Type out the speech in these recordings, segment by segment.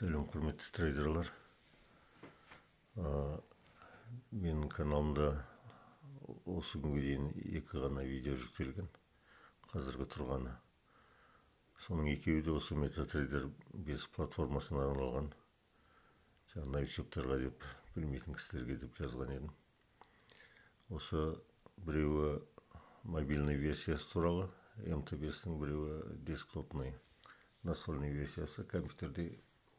Сәлем, құрметті трейдерлар. Менің каналымда осы күнге дейін екі ғана видео жүктелген, қазіргі тұрғаны. Соның екеуі де осы MetaTrader 5 платформасына арналған. Жаңа новичоктарға деп, білмейтін кісілерге деп жазған едім. Осы біреуі мобильный версиясы туралы, MT5-тің, біреуі десктопный, настольный версиясы, компьютерде,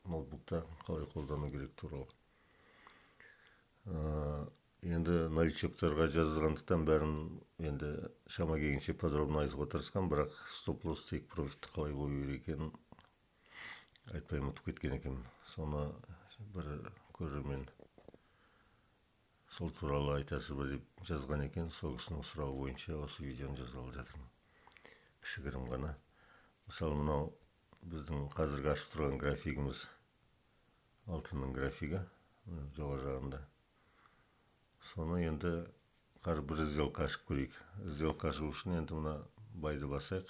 ноутбукта қалай қолдану керек туралы. Енді новичоктарға жазылғандықтан, бәрін енді шама келгенше подробно айтуға тырысқан, бірақ стоп лосс, тейк профитті қалай қою керек екенін айтпай ұмытып кеткен екенмін. Соны бір көрермен сол туралы айтасыз ба деп жазған екен. Сол кісінің сұрауы бойынша осы видеоны жазғалы жатырмын. Кішігірім ғана. Мысалы, мынау біздің қазіргі ашық тұрған графигіміз, алтынның графигі жоғары жағында. Соны енді қазір бір сделка ашып көрейік. Сделка ашу үшін енді мына байды басайық,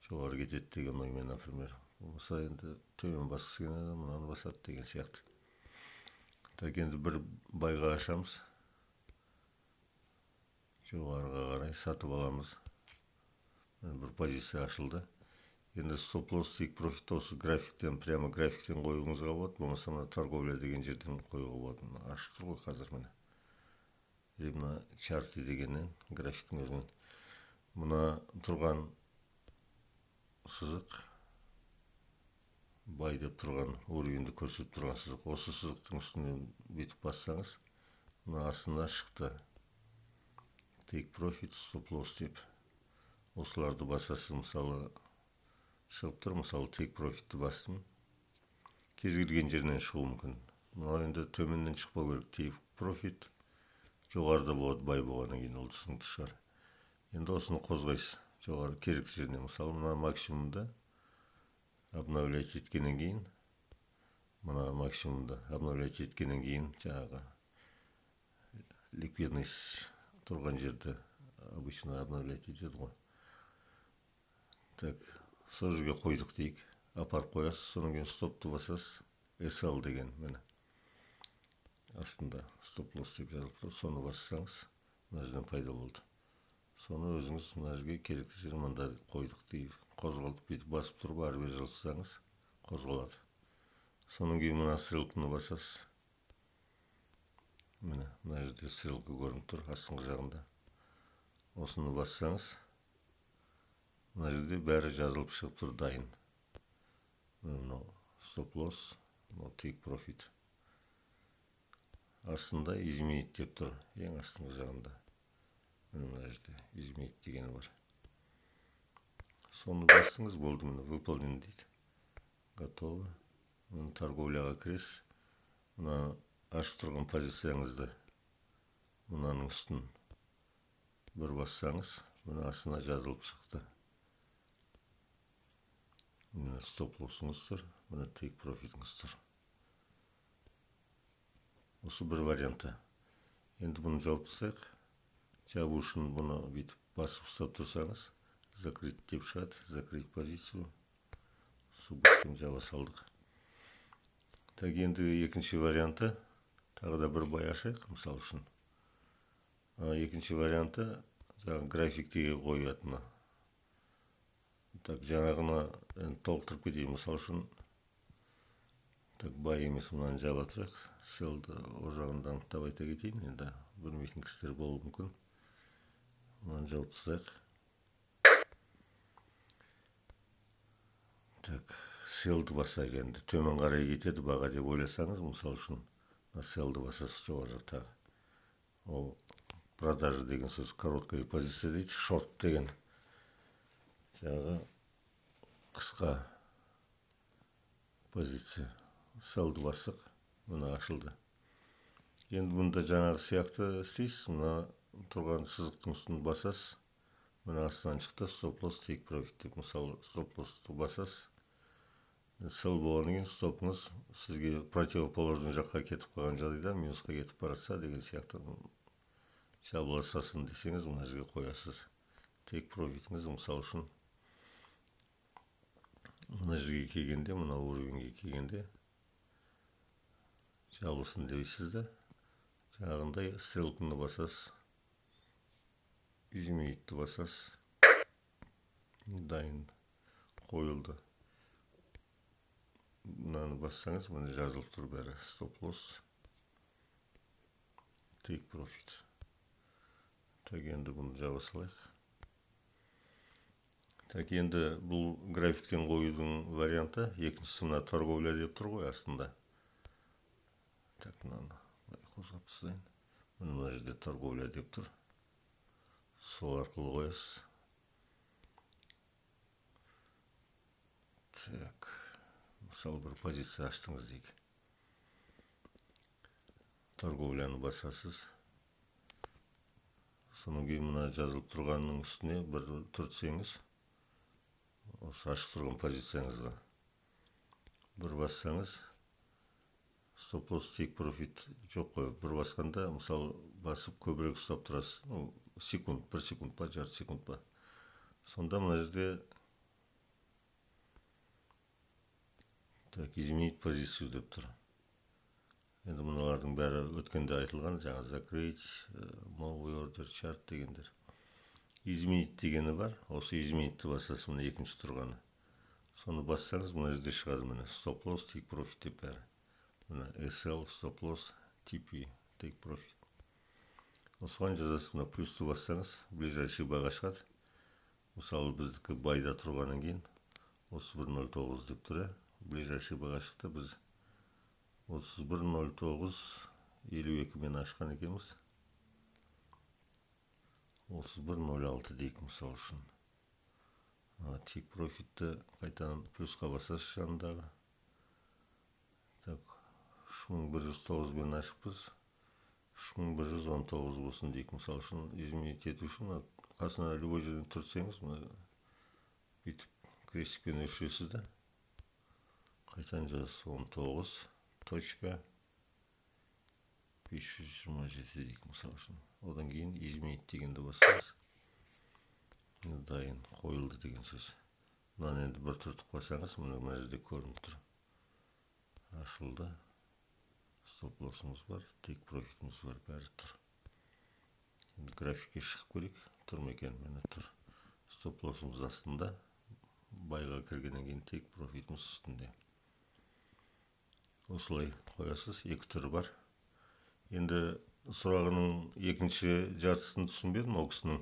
жоғары кетеді деген оймен, например. Болмаса енді төмен басқысы келген адам мынаны басады деген сияқты. Так, енді бір байға ашамыз, жоғарыға қарай сатып аламыз. Бір позиция ашылды. Енді стоп лосс, тейк профит осы графиктен, прямо графиктен қоюыңызға болады, болмаса мына торговля деген жерден қоюға болады. Мына ашық тұр ғой қазір, міне. Или мына чарты дегеннен, графиктің өзінен. Мына тұрған сызық бай деп тұрған уровеньді көрсетіп тұрған сызық. Осы сызықтың үстінен бүйтіп бассаңыз, мына астына шықты тейк профит, стоп лосс деп. Осыларды басасыз. Мысалы, шығып тұр. Мысалы, тейк профитті бастым, кез келген жерінен шығуы мүмкін. Мынау енді төменнен шықпау керек, тейк профит жоғарыда болады бай болғаннан кейін, ол түсінікті шығар. Енді осыны қозғайсыз жоғары керекті жеріне. Мысалы, мына максимумды обновлять еткеннен кейін, мына максимумды обновлять еткеннен кейін, жаңағы ликвидность тұрған жерді обычно обновлять етеді ғой. Так, сол жерге қойдық дейік, апарып қоясыз. Содан кейін стопты басасыз, SL деген, міне, астында стоп лосс деп жазылып тұр. Соны бассаңыз, мына жерден пайда болды. Соны өзіңіз мына жерге, керекті жерге, мында қойдық дейік, қозғалтып, бүйтіп басып тұрып, ары бері жылжытсаңыз, қозғалады. Содан кейін мына стрелканы басасыз. Міне, мына жерде стрелка көрініп тұр астыңғы жағында. Осыны бассаңыз, мына жерде бәрі жазылып шығып тұр дайын. Мынау стоп лосс, мынау тейк профит. Астында изменить деп тұр, ең астыңғы жағында. Мына жерде изменить дегені бар. Соны бастыңыз, болды, міне, выполнен дейді, готово. Міне, торговляға кіресіз. Мына ашық тұрған позицияңызды мынаның үстін бір бассаңыз, мына астына жазылып шықты. Міне, стоп лоссыңыз тұр, міне, тейк профитіңіз тұр. Осы бір варианты. Енді бұны жауып тастайық. Жабу үшін бұны бүйтіп басып ұстап тұрсаңыз, закрыть деп шығады, закрыть позицию. С жаба салдық. Так, енді екінші варианты, тағы да бір бай ашайық, мысалы үшін. Екінші варианты жаңағы графиктегі қоятыны. Так, жаңағыны енді толықтырып кетейін. Мысалы үшін, так, бай емес, мынаны жаба тұрайық. Селді ол жағын да анықтап айта кетейін, енді білмейтін кісілер болуы мүмкін. Мынаны жауып тастайық. Так, селді басайық. Енді төмен қарай кетеді баға деп ойласаңыз, мысалы үшін, мына селді басасыз, жоғары жақтағы. Ол продажа деген сөз, короткая позиция дейді, шорт деген, жаңағы қысқа позиция. Селді бастық, мына ашылды. Енді бұнда жаңағы сияқты істейсіз. Мына тұрған сызықтың үстін басасыз, мына астынан шықты стоп лосс, тейк профит деп. Мысалы, стоп лоссты басасыз, сел болғаннан кейін стопыңыз сізге противоположный жаққа кетіп қалған жағдайда, минусқа кетіп бара жатса деген сияқты, жабыла салсын десеңіз, мына жерге қоясыз. Тейк профитіңіз, мысалы үшін, мына жерге келгенде, мына уровеньге келгенде Жабылсын дейсіз де, жаңағындай стрелканы басасыз, изменитті басасыз, дайын қойылды. Мынаны бассаңыз, міне жазылып тұр бәрі. Стоп-лосс, take profit. Так, енді бұны жаба салайық. Так, енді бұл графиктен қоюдың варианты. Екіншісі мына торговля деп тұр ғой астында. Так, мынаны былай қозғап тастайын. Міне мына жерде торговля деп тұр. Сол арқылы қоясыз. Так, мысалы бір позиция аштыңыз дейік. Торговляны басасыз. Содан кейін мына жазылып тұрғанның үстіне бір түртсеңіз, осы ашық тұрған позицияңызға бір бассаңыз, стоп-лосс, take profit жоқ қой. Бір басқанда, мысалы, басып көбірек ұстап тұрасыз. Ну, секунд, бір секунд па, жарты секунд па. Сонда мына жерде так, изменить позицию деп тұр. Енді мыналардың бәрі өткенде айтылған, жаңа закрыть, новый ордер, чарт дегендер. Изменить дегені бар. Осы изменитті басасыз, мына екінші тұрғаны. Соны бассаңыз, мына жерде шығады міне стоп-лосс, take profit деп бәрі. Міне SL, стоп-лосс, TP, take profit. Осыған жазасыз, мына плюсті бассаңыз, ближайший баға шығады. Мысалы, біздікі байда тұрғаннан кейін 31.09 деп тұр, ближайший баға шықты. Біз 31.09.52 мен ашқан екенбіз. 31.06 дейік мысал үшін. Take profitті қайтадан плюсқа басасыз жанындағы. Так, 3109 мен ашыппыз. 3119 болсын дейік мысал үшін. Изменить ету үшін қасына любой жерден түртсеңіз, мына бүйтіп крестикпен өшіресіз де. Қайтадан жазасыз 19.527 дейік мысал үшін. Одан кейін изменить дегенді бассаңыз, дайын қойылды деген сөз. Мынаны енді бір түртіп қойсаңыз, мына жерде көрініп тұр. Ашылды. Стоп-лоссымыз бар, take profitіміз бар, бәрі тұр. Енді графикке шығып көрейік, тұр ма екен? Міне тұр. Стоп-лоссымыз астында, байға кіргеннен кейін take profitіміз үстінде. Осылай қоясыз, екі түрі бар. Енді сұрағының екінші жартысын түсінбедім, ол кісінің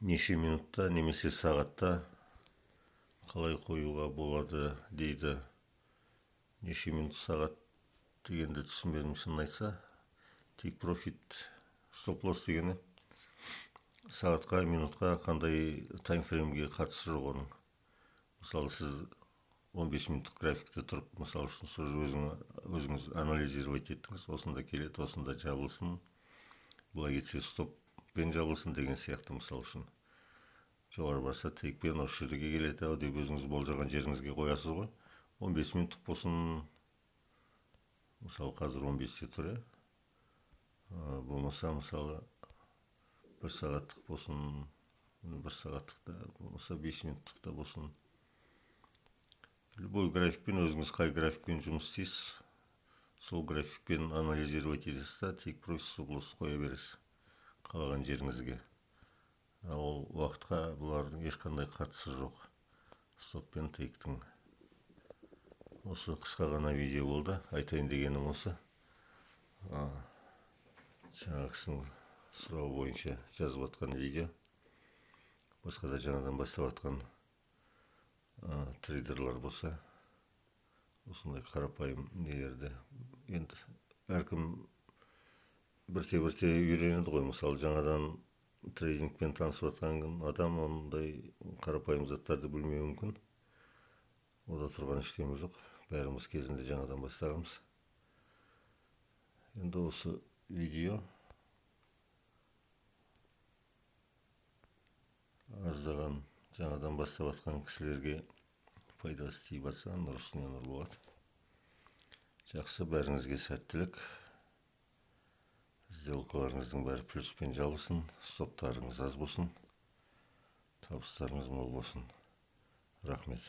неше минутта немесе сағатта қалай қоюға болады дейді. Неше минут сағат дегенді түсінбедім, шынын айтса. Take profit, stop loss дегені сағатқа, минутқа қандай таймфреймге қатысы жоқ оның. Мысалы, сіз 15 минуттық графикте тұрып, мысалы үшін, сол өзіңіз анализировать еттіңіз, осында келеді, осында жабылсын, былай кетсе стоппен жабылсын деген сияқты, мысалы үшін. Жоғары барса тейкпен осы жерге келеді ау деп өзіңіз болжаған жеріңізге қоясыз ғой. 15 минуттық болсын, мысалы, қазір 15-те тұр, болмаса, мысалы, бір сағаттық болсын, бір сағаттық та, болмаса 5 минуттық та болсын. Любой графикпен, өзіңіз қай графикпен жұмыс істейсіз, сол графикпен анализировать етесіз да, take profit, stop loss қоя бересіз қалаған жеріңізге. Ол уақытқа бұлардың ешқандай қатысы жоқ, стоп пен тейктің. Осы қысқа ғана видео болды. Айтайын дегенім осы. Жаңағы кісінің сұрауы бойынша жазып жатқан видео. Басқа да жаңадан бастап жатқан трейдерлар болса, осындай қарапайым нелерді енді әркім бірте-бірте үйренеді ғой. Мысалы, жаңадан трейдингпен танысып жатқан адам ондай қарапайым заттарды білмеуі мүмкін. Ода тұрған ештеңе жоқ. Бәріміз кезінде жаңадан бастағанбыз. Енді осы видео аздаған жаңадан бастап жатқан кісілерге пайдасы тиіп жатса, нұр үстіне нұр болады. Жақсы, бәріңізге сәттілік. Сделкаларыңыздың бәрі плюспен жабылсын, стоптарыңыз аз болсын, табыстарыңыз мол болсын. Рахмет.